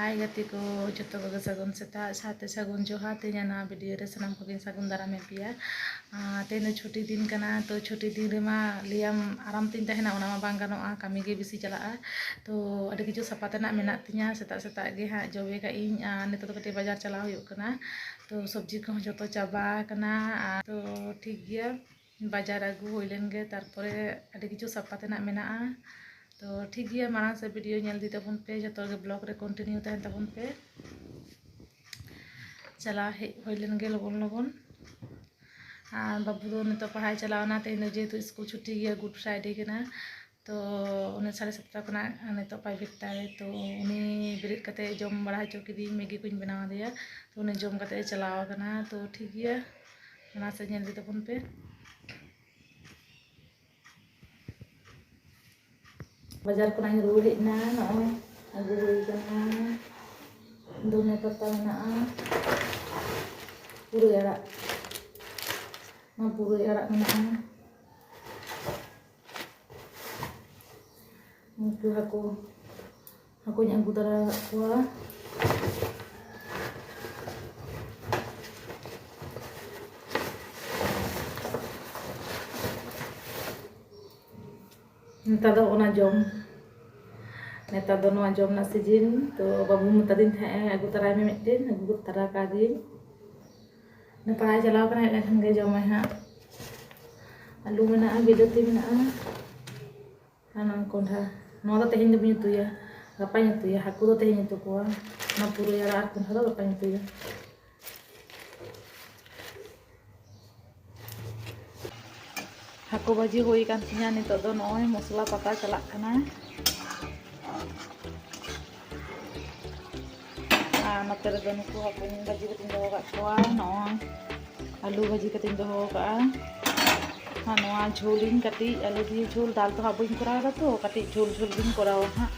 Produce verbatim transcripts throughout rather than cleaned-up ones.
ᱦᱟᱭ ᱜᱟᱛᱮ ᱠᱚ, ᱡᱚᱛᱚ ᱠᱚᱜᱮ ᱥᱟᱹᱜᱩᱱ ᱥᱮᱛᱟᱜ, ᱥᱟᱶᱛᱮ ᱥᱟᱹᱜᱩᱱ ᱡᱚᱦᱟᱨ᱾ ᱛᱮᱦᱮᱧᱟᱜ ᱱᱚᱣᱟ ᱵᱷᱤᱰᱤᱭᱳ ᱨᱮ ᱥᱟᱱᱟᱢ ᱠᱚᱜᱮᱧ ᱥᱟᱹᱜᱩᱱ ᱫᱟᱨᱟᱢᱮᱫ ᱯᱮᱭᱟ᱾ ᱟᱨ ᱛᱮᱦᱮᱧ ᱫᱚ ᱪᱷᱩᱴᱤ ᱫᱤᱱ ᱠᱟᱱᱟ, ᱛᱚ ᱪᱷᱩᱴᱤ ᱫᱤᱱ ᱨᱮᱢᱟ ᱞᱟᱹᱭᱟᱢ ᱟᱨᱟᱢ ᱛᱤᱧ ᱛᱟᱦᱮᱱᱟ, ᱚᱱᱟ ᱢᱟ ᱵᱟᱝ ᱜᱟᱱᱚᱜᱼᱟ, ᱠᱟᱹᱢᱤ ᱜᱮ ᱵᱮᱥᱤ ᱪᱟᱞᱟᱜᱼᱟ᱾ ᱛᱚ ᱟᱹᱰᱤ ᱠᱤᱪᱷᱩ ᱥᱟᱯᱷᱟ ᱛᱮᱱᱟᱜ ᱢᱮᱱᱟᱜ ᱛᱤᱧᱟᱹ, ᱥᱮᱛᱟᱜ ᱥᱮᱛᱟᱜ ᱜᱮ ᱦᱟᱸᱜ ᱡᱚᱵᱮ ᱠᱟᱜ ᱤᱧ᱾ ᱟᱨ ᱱᱤᱛᱚᱜ ᱫᱚ ᱠᱟᱹᱴᱤᱡ ᱵᱟᱡᱟᱨ ᱪᱟᱞᱟᱣ ᱦᱩᱭᱩᱜ ᱠᱟᱱᱟ, ᱛᱚ ᱥᱚᱵᱽᱡᱤ ᱠᱚᱦᱚᱸ ᱡᱚᱛᱚ ᱪᱟᱵᱟ ᱟᱠᱟᱱᱟ᱾ ᱟᱨ ᱛᱚ ᱴᱷᱤᱠ ᱜᱮᱭᱟ, ᱵᱟᱡᱟᱨ ᱟᱹᱜᱩ ᱦᱩᱭ ᱞᱮᱱ ᱜᱮ, ᱛᱟᱨᱯᱚᱨᱮ ᱟᱹᱰᱤ ᱠᱤᱪᱷᱩ ᱥᱟᱯᱷᱟ ᱛᱮᱱᱟᱜ ᱢᱮᱱᱟᱜᱼᱟ᱾ ᱛᱚ ᱴᱷᱤᱠ ᱜᱮᱭᱟ, ᱢᱟᱲᱟᱝ ᱥᱮᱫ ᱵᱷᱤᱰᱤᱭᱳ ᱧᱮᱞ ᱤᱫᱤ ᱛᱟᱵᱚᱱ ᱯᱮ, ᱡᱚᱛᱚ ᱜᱮ ᱵᱞᱚᱜ ᱨᱮ ᱠᱚᱱᱴᱤᱱᱤᱭᱩ ᱛᱟᱦᱮᱱ ᱛᱟᱵᱚᱱ ᱯᱮ᱾ ᱪᱟᱞᱟᱣ ᱦᱮᱡ ᱦᱩᱭ ᱞᱮᱱ ᱜᱮ ᱞᱚᱜᱚᱱ ᱞᱚᱜᱚᱱ᱾ ᱟᱨ ᱵᱟᱹᱵᱩ ᱫᱚ ᱱᱤᱛᱚᱜ ᱯᱟᱲᱦᱟᱣ ᱪᱟᱞᱟᱣ ᱮᱱᱟ, ᱛᱮᱦᱮᱧ ᱫᱚ ᱡᱮᱦᱮᱛᱩ ᱥᱠᱩᱞ ᱪᱷᱩᱴᱤ ᱜᱮᱭᱟ, ᱜᱩᱰ ᱯᱷᱨᱟᱭᱰᱮ ᱠᱟᱱᱟ᱾ ᱛᱚ ᱩᱱᱤ ᱥᱟᱲᱮ ᱥᱟᱛᱴᱟ ᱠᱷᱚᱱᱟᱜ ᱱᱤᱛᱚᱜ ᱯᱨᱟᱭᱵᱷᱮᱴ ᱛᱟᱭ, ᱛᱚ ᱩᱱᱤ ᱵᱮᱨᱮᱫ ᱠᱟᱛᱮ ᱡᱚᱢ ᱵᱟᱲᱟ ᱦᱚᱪᱚ ᱠᱤᱫᱤᱧ, ᱢᱮᱜᱤ ᱠᱚᱧ ᱵᱮᱱᱟᱣ ᱟᱫᱮᱭᱟ᱾ ᱛᱚ ᱩᱱᱤ ᱡᱚᱢ ᱠᱟᱛᱮ ᱮ ᱪᱟᱞᱟᱣ ᱟᱠᱟᱱᱟ᱾ ᱛᱚ ᱴᱷᱤᱠ ᱜᱮᱭᱟ, ᱚᱱᱟ ᱥᱮᱫ ᱧᱮᱞ ᱤᱫᱤ ᱛᱟᱵᱚᱱ ᱯᱮ᱾ ᱵᱟᱡᱟᱨ ᱠᱷᱚᱱᱟᱜ ᱤᱧ ᱨᱩᱣᱟᱹᱲ ᱦᱮᱡ ᱮᱱᱟ, ᱱᱚᱜᱼᱚᱭ ᱟᱹᱜᱩ ᱦᱩᱭ ᱠᱟᱱᱟ, ᱫᱷᱚᱱᱮ ᱯᱟᱛᱟ ᱢᱮᱱᱟᱜᱼᱟ, ᱯᱩᱨᱟᱹᱭ ᱟᱲᱟᱜ, ᱱᱚᱣᱟ ᱯᱩᱨᱟᱹᱭ ᱟᱲᱟᱜ ᱢᱮᱱᱟᱜᱼᱟ᱾ ᱩᱱᱠᱩ ᱦᱟᱹᱠᱩ, ᱦᱟᱹᱠᱩᱧ ᱟᱹᱜᱩ ᱫᱟᱨᱟ ᱟᱠᱟᱫ ᱠᱚᱣᱟ᱾ ᱱᱮᱛᱟᱨ ᱫᱚ ᱚᱱᱟ ᱡᱚᱢ, ᱱᱮᱛᱟᱨ ᱫᱚ ᱱᱚᱣᱟ ᱡᱚᱢ ᱨᱮᱱᱟᱜ ᱥᱤᱡᱤᱱ᱾ ᱛᱚ ᱵᱟᱹᱵᱩ ᱢᱮᱛᱟᱫᱤᱧ ᱛᱟᱦᱮᱸᱜ, "ᱟᱹᱜᱩ ᱛᱟᱨᱟᱭ ᱢᱮ ᱢᱤᱫᱴᱮᱱ", ᱟᱹᱜᱩ ᱛᱟᱨᱟ ᱠᱟᱫᱤᱧ᱾ ᱯᱟᱲᱦᱟᱣ ᱪᱟᱞᱟᱣ ᱠᱟᱱᱟ, ᱦᱮᱡ ᱞᱮᱱᱠᱷᱟᱱ ᱜᱮ ᱡᱚᱢᱟᱭ ᱦᱟᱸᱜ᱾ ᱟᱹᱞᱩ ᱢᱮᱱᱟᱜᱼᱟ, ᱵᱤᱞᱟᱹᱛᱤ ᱢᱮᱱᱟᱜᱼᱟ, ᱟᱨ ᱱᱚᱣᱟ ᱠᱚᱸᱰᱷᱟ᱾ ᱱᱚᱣᱟ ᱫᱚ ᱛᱮᱦᱮᱧ ᱫᱚ ᱵᱟᱹᱧ ᱩᱛᱩᱭᱟ, ᱜᱟᱯᱟᱧ ᱩᱛᱩᱭᱟ᱾ ᱦᱟᱹᱠᱩ ᱫᱚ ᱛᱮᱦᱮᱧ ᱩᱛᱩ ᱠᱚᱣᱟ, ᱚᱱᱟ ᱯᱩᱨᱟᱹᱭ ᱟᱲᱟᱜ ᱟᱨ ᱠᱚᱸᱰᱷᱟ ᱫᱚ ᱜᱟᱯᱟᱧ ᱩᱛᱩᱭᱟ᱾ ᱦᱟᱹᱠᱩ ᱵᱷᱟᱹᱡᱤ ᱦᱩᱭ ᱟᱠᱟᱱ ᱛᱤᱧᱟᱹ᱾ ᱱᱤᱛᱚᱜ ᱫᱚ ᱱᱚᱜᱼᱚᱭ ᱢᱚᱥᱞᱟ ᱯᱟᱛᱟ ᱪᱟᱞᱟᱜ ᱠᱟᱱᱟ᱾ ᱟᱨ ᱱᱚᱛᱮ ᱨᱮᱫᱚ ᱱᱩᱠᱩ ᱦᱟᱹᱠᱩᱧ ᱵᱷᱟᱹᱡᱤ ᱠᱟᱛᱮᱧ ᱫᱚᱦᱚ ᱟᱠᱟᱫ ᱠᱚᱣᱟ᱾ ᱱᱚᱜᱼᱚᱭ ᱟᱹᱞᱩ ᱵᱷᱟᱹᱡᱤ ᱠᱟᱛᱮᱧ ᱫᱚᱦᱚ ᱟᱠᱟᱫᱼᱟ᱾ ᱟᱨ ᱱᱚᱣᱟ ᱡᱷᱳᱞᱤᱧ ᱠᱟᱹᱴᱤᱡ ᱟᱹᱞᱩ ᱫᱤᱭᱮ ᱡᱷᱳᱞ, ᱫᱟᱞ ᱫᱚ ᱦᱟᱸᱜ ᱵᱟᱹᱧ ᱠᱚᱨᱟᱣ ᱮᱫᱟ ᱛᱚ, ᱠᱟᱹᱴᱤᱡ ᱡᱷᱳᱞ ᱡᱷᱳᱞ ᱜᱤᱧ ᱠᱚᱨᱟᱣᱟ ᱦᱟᱸᱜ᱾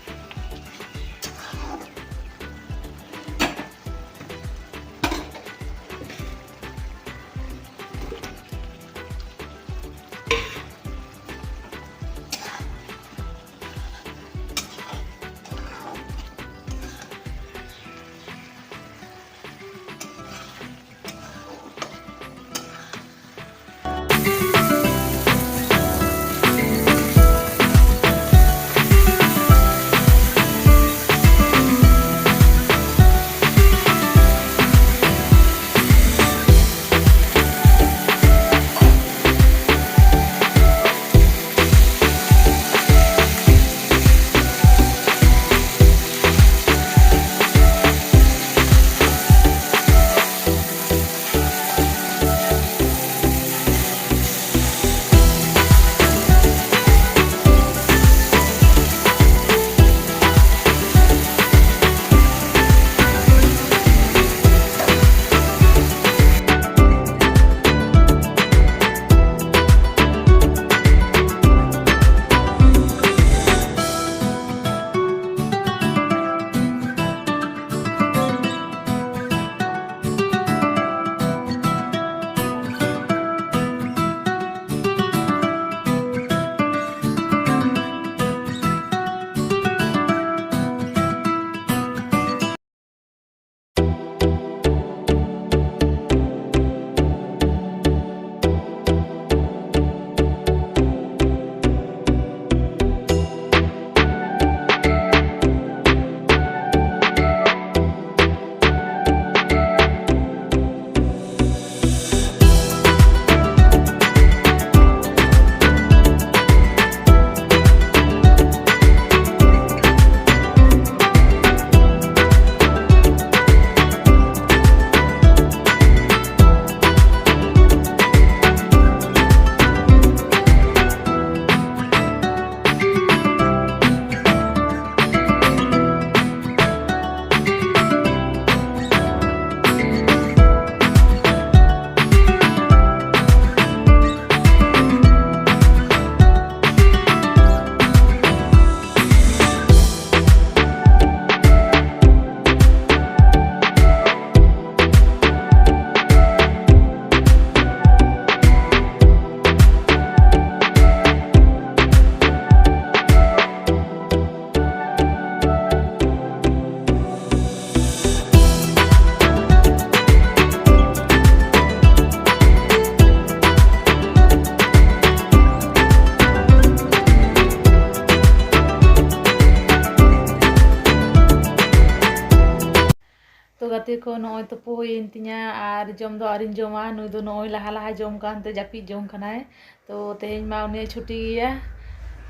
ᱠᱚ ᱱᱚᱜᱼᱚᱭ ᱛᱩᱯᱩ ᱦᱩᱭᱮᱱ ᱛᱤᱧᱟ ᱟᱨ ᱡᱚᱢ ᱫᱚ ᱟᱹᱣᱨᱤᱧ ᱡᱚᱢᱟ᱾ ᱱᱩᱭ ᱫᱚ ᱱᱚᱜᱼᱚᱭ ᱞᱟᱦᱟ ᱞᱟᱦᱟ ᱡᱚᱢ ᱠᱟᱱᱛᱮ ᱡᱟᱹᱯᱤᱫ ᱡᱚᱝ ᱠᱟᱱᱟᱭ᱾ ᱛᱚ ᱛᱮᱦᱮᱧ ᱢᱟ ᱩᱱᱤᱭᱟᱜ ᱪᱷᱩᱴᱤ ᱜᱮᱭᱟ᱾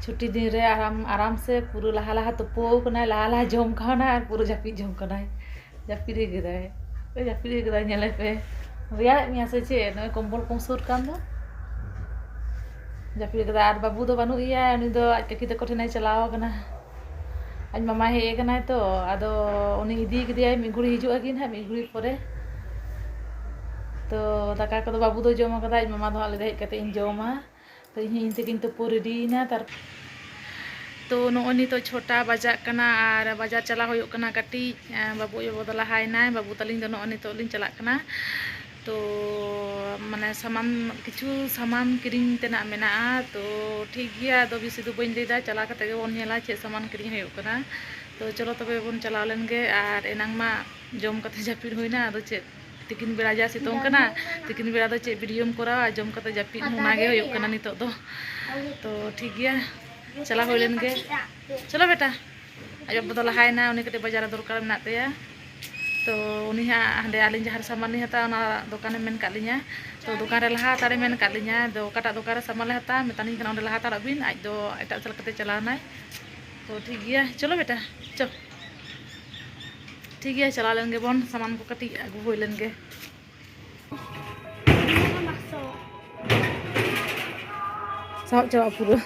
ᱪᱷᱩᱴᱤ ᱫᱤᱱ ᱨᱮ ᱟᱨᱟᱢ, ᱟᱨᱟᱢ ᱥᱮ ᱯᱩᱨᱟᱹ ᱞᱟᱦᱟ ᱞᱟᱦᱟ ᱛᱩᱯᱩ ᱠᱟᱱᱟᱭ, ᱞᱟᱦᱟ ᱞᱟᱦᱟ ᱡᱚᱢ ᱠᱟᱣᱱᱟᱭ ᱟᱨ ᱯᱩᱨᱟᱹ ᱡᱟᱹᱯᱤᱫ ᱡᱚᱝ ᱠᱟᱱᱟᱭ᱾ ᱡᱟᱹᱯᱤᱫ ᱠᱮᱫᱟᱭ, ᱡᱟᱹᱯᱤᱫ ᱠᱮᱫᱟᱭ, ᱧᱮᱞᱮ ᱯᱮ᱾ ᱨᱮᱭᱟᱲᱮᱫ ᱢᱮᱭᱟ ᱥᱮ ᱪᱮᱫ? ᱱᱚᱜᱼᱚᱭ ᱠᱚᱢᱵᱚᱞ ᱠᱚᱢ ᱥᱩᱨ ᱠᱟᱱ ᱫᱚ᱾ ᱡᱟᱹᱯᱤᱫ ᱠᱮᱫᱟᱭ᱾ ᱟᱨ ᱵᱟᱹᱵᱩ ᱫᱚ ᱵᱟᱹᱱᱩᱜ ᱮᱭᱟ, ᱩᱱᱤ ᱫᱚ ᱟᱡ ᱠᱟᱹᱠᱤ ᱛᱟᱠᱚ ᱴᱷᱮᱱᱮ ᱪᱟᱞᱟᱣ ᱠᱟᱱᱟ᱾ ᱟᱡ ᱢᱟᱢᱟᱭ ᱦᱮᱡ ᱟᱠᱟᱱᱟᱭ ᱛᱚ, ᱟᱫᱚ ᱩᱱᱤ ᱤᱫᱤ ᱠᱮᱫᱮᱭᱟᱭ᱾ ᱢᱤᱫ ᱜᱷᱩᱲᱤ ᱦᱤᱡᱩᱜ ᱟᱹᱠᱤᱱ ᱦᱟᱸᱜ ᱢᱤᱫ ᱜᱷᱩᱲᱤ ᱯᱚᱨᱮ᱾ ᱛᱚ ᱫᱟᱠᱟ ᱠᱚᱫᱚ ᱵᱟᱹᱵᱩ ᱫᱚ ᱡᱚᱢ ᱠᱟᱫᱟ, ᱟᱡ ᱢᱟᱢᱟ ᱫᱚ ᱦᱟᱸᱜ ᱞᱟᱹᱭᱫᱟ ᱦᱮᱡ ᱠᱟᱛᱮ ᱤᱧ ᱡᱚᱢᱟ᱾ ᱛᱚ ᱤᱧ ᱦᱚᱸ ᱤᱧ ᱛᱮᱜᱤᱧ ᱛᱩᱯᱩ ᱨᱮᱰᱤᱭᱮᱱᱟ᱾ ᱛᱟᱨ ᱛᱚ ᱱᱚᱜᱼᱚᱭ ᱱᱤᱛᱚᱜ ᱪᱷᱚᱴᱟ ᱵᱟᱡᱟᱜ ᱠᱟᱱᱟ ᱟᱨ ᱵᱟᱡᱟᱨ ᱪᱟᱞᱟᱣ ᱦᱩᱭᱩᱜ ᱠᱟᱱᱟ ᱠᱟᱹᱴᱤᱡ᱾ ᱮᱸ, ᱵᱟᱹᱵᱩ ᱟᱭᱳ ᱫᱚ ᱞᱟᱦᱟᱭᱮᱱᱟᱭ, ᱵᱟᱹᱵᱩ ᱛᱟᱹᱞᱤᱧ ᱫᱚ ᱱᱚᱜᱼᱚᱭ ᱱᱤᱛᱚᱜ ᱞᱤᱧ ᱪᱟᱞᱟᱜ ᱠᱟᱱᱟ᱾ ᱛᱚ ᱢᱟᱱᱮ ᱥᱟᱢᱟᱱ, ᱠᱤᱪᱷᱩ ᱥᱟᱢᱟᱱ ᱠᱤᱨᱤᱧ ᱛᱮᱱᱟᱜ ᱢᱮᱱᱟᱜᱼᱟ᱾ ᱛᱚ ᱴᱷᱤᱠ ᱜᱮᱭᱟ, ᱟᱫᱚ ᱵᱮᱥᱤ ᱫᱚ ᱵᱟᱹᱧ ᱞᱟᱹᱭᱫᱟ, ᱪᱟᱞᱟᱣ ᱠᱟᱛᱮ ᱜᱮᱵᱚᱱ ᱧᱮᱞᱟ ᱪᱮᱫ ᱥᱟᱢᱟᱱ ᱠᱤᱨᱤᱧ ᱦᱩᱭᱩᱜ ᱠᱟᱱᱟ᱾ ᱛᱚ ᱪᱚᱞᱚ ᱛᱚᱵᱮ ᱵᱚᱱ ᱪᱟᱞᱟᱣ ᱞᱮᱱ ᱜᱮ᱾ ᱟᱨ ᱮᱱᱟᱝ ᱢᱟ ᱡᱚᱢ ᱠᱟᱛᱮ ᱡᱟᱹᱯᱤᱫ ᱦᱩᱭᱱᱟ, ᱟᱫᱚ ᱪᱮᱫ ᱛᱤᱠᱤᱱ ᱵᱮᱲᱟ ᱡᱟ ᱥᱤᱛᱩᱝ ᱠᱟᱱᱟ, ᱛᱤᱠᱤᱱ ᱵᱮᱲᱟ ᱫᱚ ᱪᱮᱫ ᱵᱷᱤᱰᱤᱭᱳᱢ ᱠᱚᱨᱟᱣᱟ, ᱡᱚᱢ ᱠᱟᱛᱮ ᱡᱟᱹᱯᱤᱫ, ᱚᱱᱟ ᱜᱮ ᱦᱩᱭᱩᱜ ᱠᱟᱱᱟ ᱱᱤᱛᱚᱜ ᱫᱚ᱾ ᱛᱚ ᱴᱷᱤᱠ ᱜᱮᱭᱟ, ᱪᱟᱞᱟᱣ ᱦᱩᱭ ᱞᱮᱱ ᱜᱮ᱾ ᱪᱚᱞᱚ ᱵᱮᱴᱟ, ᱟᱡ ᱵᱟᱵᱟ ᱫᱚ ᱞᱟᱦᱟᱭᱮᱱᱟ, ᱩᱱᱤ ᱠᱟᱹᱴᱤᱡ ᱵᱟᱡᱟᱨ ᱨᱮ ᱫᱚᱨᱠᱟᱨ ᱢᱮᱱᱟᱜ ᱛᱟᱭᱟ᱾ ᱛᱚ ᱩᱱᱤ ᱦᱟᱸᱜ ᱦᱟᱸᱰᱮ ᱟᱹᱞᱤᱧ ᱡᱟᱦᱟᱸ ᱨᱮ ᱥᱟᱢᱟᱱ ᱞᱤᱧ ᱦᱟᱛᱟᱣᱟ, ᱚᱱᱟ ᱫᱚᱠᱟᱱᱮ ᱢᱮᱱ ᱠᱟᱜ ᱞᱤᱧᱟ᱾ ᱛᱚ ᱫᱚᱠᱟᱱ ᱨᱮ ᱞᱟᱦᱟ ᱦᱟᱛᱟᱲᱮ ᱢᱮᱱ ᱠᱟᱜ ᱞᱤᱧᱟ, ᱟᱫᱚ ᱚᱠᱟᱴᱟᱜ ᱫᱚᱠᱟᱱ ᱨᱮ ᱥᱟᱢᱟᱱ ᱞᱮ ᱦᱟᱛᱟᱣᱟ, ᱢᱮᱛᱟᱞᱤᱧ ᱠᱟᱱᱟ ᱚᱸᱰᱮ ᱞᱟᱦᱟ ᱦᱟᱛᱟᱲᱚᱜ ᱵᱤᱱ, ᱟᱡ ᱫᱚ ᱮᱴᱟᱜ ᱥᱮᱫ ᱞᱮᱠᱟᱛᱮ ᱪᱟᱞᱟᱣᱱᱟᱭ᱾ ᱛᱚ ᱴᱷᱤᱠ ᱜᱮᱭᱟ, ᱪᱚᱞᱚ ᱵᱮᱴᱟ, ᱪᱚ᱾ ᱴᱷᱤᱠ ᱜᱮᱭᱟ, ᱪᱟᱞᱟᱣ ᱞᱮᱱ ᱜᱮᱵᱚᱱ, ᱥᱟᱢᱟᱱ ᱠᱚ ᱠᱟᱹᱴᱤᱡ ᱟᱹᱜᱩ ᱦᱩᱭ ᱞᱮᱱ ᱜᱮ᱾ ᱥᱟᱦᱚᱵ ᱪᱟᱵᱟᱜ ᱯᱩᱨᱟᱹ᱾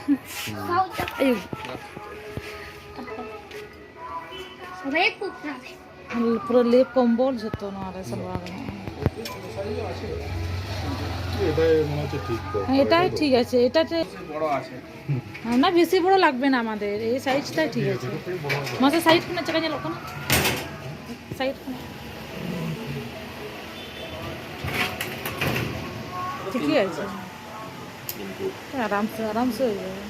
ᱟᱭᱩ᱾ ᱯᱩᱨᱟᱹ ᱞᱮᱯ ᱠᱚᱢᱵᱚᱞ ᱡᱷᱚᱛᱚ ᱱᱚᱣᱟ ᱨᱮ ᱥᱟᱞᱣᱟᱨ ᱢᱮᱱᱟᱜᱼᱟ᱾ এটাই মনে হচ্ছে ঠিক তো। হ্যাঁ, এটাই ঠিক আছে, এটাতে বড় আছে। না, বেশি বড় লাগবে না আমাদের, এই সাইজটাই ঠিক আছে। মাসে সাইড কোন জায়গায় ᱧᱮᱞᱚᱜ ᱠᱟᱱᱟ? সাইড কোন? ঠিকই আছে। আরামসে, আরামসে হয়ে যাবে।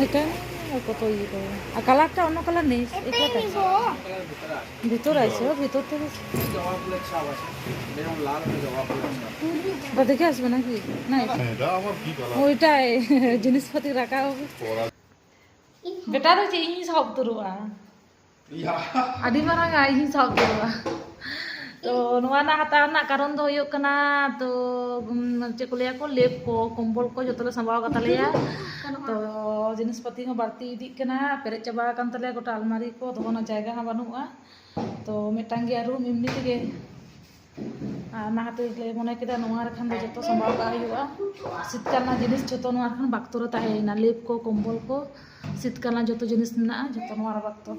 এটা কত ইয়ে করে। আর কালারটা অন্য কালার নেই, এটা দেখ। ভিতরে আছে, ও ভিতর থেকে। ওটা দেখে আসবে নাকি? না, এটা। হ্যাঁ, এটা আমার কি কালার? ওইটাই, জিনিসপাতি রাখা হবে। পরা- বেটা তো চেঞ্জ সব তোর। ᱟᱹᱰᱤ ᱢᱟᱨᱟᱝ ᱟᱜ ᱤᱧ ᱥᱟᱵ ᱩᱛᱟᱹᱨᱚᱜᱼᱟ᱾ ᱛᱚ ᱱᱚᱣᱟ ᱨᱮᱱᱟᱜ ᱦᱟᱛᱟᱣ ᱨᱮᱱᱟᱜ ᱠᱟᱨᱚᱱ ᱫᱚ ᱦᱩᱭᱩᱜ ᱠᱟᱱᱟ, ᱛᱚ ᱩᱢ, ᱪᱮᱫ ᱠᱚ ᱞᱟᱹᱭᱟ ᱠᱚ, ᱞᱮᱯ ᱠᱚ, ᱠᱚᱢᱵᱚᱞ ᱠᱚ ᱡᱚᱛᱚ ᱞᱮ ᱥᱟᱢᱵᱟᱣ ᱠᱟᱫ ᱛᱟᱞᱮᱭᱟ᱾ ᱛᱚ ᱡᱤᱱᱤᱥ ᱯᱟᱹᱛᱤ ᱦᱚᱸ ᱵᱟᱹᱲᱛᱤ ᱤᱫᱤᱜ ᱠᱟᱱᱟ, ᱯᱮᱨᱮᱡ ᱪᱟᱵᱟ ᱟᱠᱟᱱ ᱛᱟᱞᱮᱭᱟ ᱜᱚᱴᱟ ᱟᱞᱢᱟᱨᱤ ᱠᱚ, ᱫᱚᱦᱚ ᱨᱮᱱᱟᱜ ᱡᱟᱭᱜᱟ ᱦᱚᱸ ᱵᱟᱹᱱᱩᱜᱼᱟ᱾ ᱛᱚ ᱢᱤᱫᱴᱟᱝ ᱜᱮᱭᱟ ᱨᱩᱢ ᱮᱢᱱᱤ ᱛᱮᱜᱮ, ᱟᱨ ᱚᱱᱟ ᱠᱷᱟᱹᱛᱤᱨ ᱞᱮ ᱢᱚᱱᱮ ᱠᱮᱫᱟ ᱱᱚᱣᱟ ᱨᱮᱠᱷᱟᱱ ᱫᱚ ᱡᱚᱛᱚ ᱥᱟᱢᱵᱟᱣ ᱠᱟᱜ ᱦᱩᱭᱩᱜᱼᱟ᱾ ᱥᱤᱛᱠᱟᱞ ᱨᱮᱱᱟᱜ ᱡᱤᱱᱤᱥ ᱡᱚᱛᱚ ᱱᱚᱣᱟ ᱨᱮᱠᱷᱟᱱ ᱵᱟᱠᱛᱚ ᱨᱮ ᱛᱟᱦᱮᱸᱭᱮᱱᱟ, ᱞᱮᱯ ᱠᱚ, ᱠᱚᱢᱵᱚᱞ ᱠᱚ, ᱥᱤᱛᱠᱟᱞ ᱨᱮᱱᱟᱜ ᱡᱚᱛᱚ ᱡᱤᱱᱤᱥ ᱢᱮᱱᱟᱜᱼᱟ, ᱡᱚᱛᱚ ᱱᱚᱣᱟ ᱨᱮ ᱵᱟᱠᱛᱚ᱾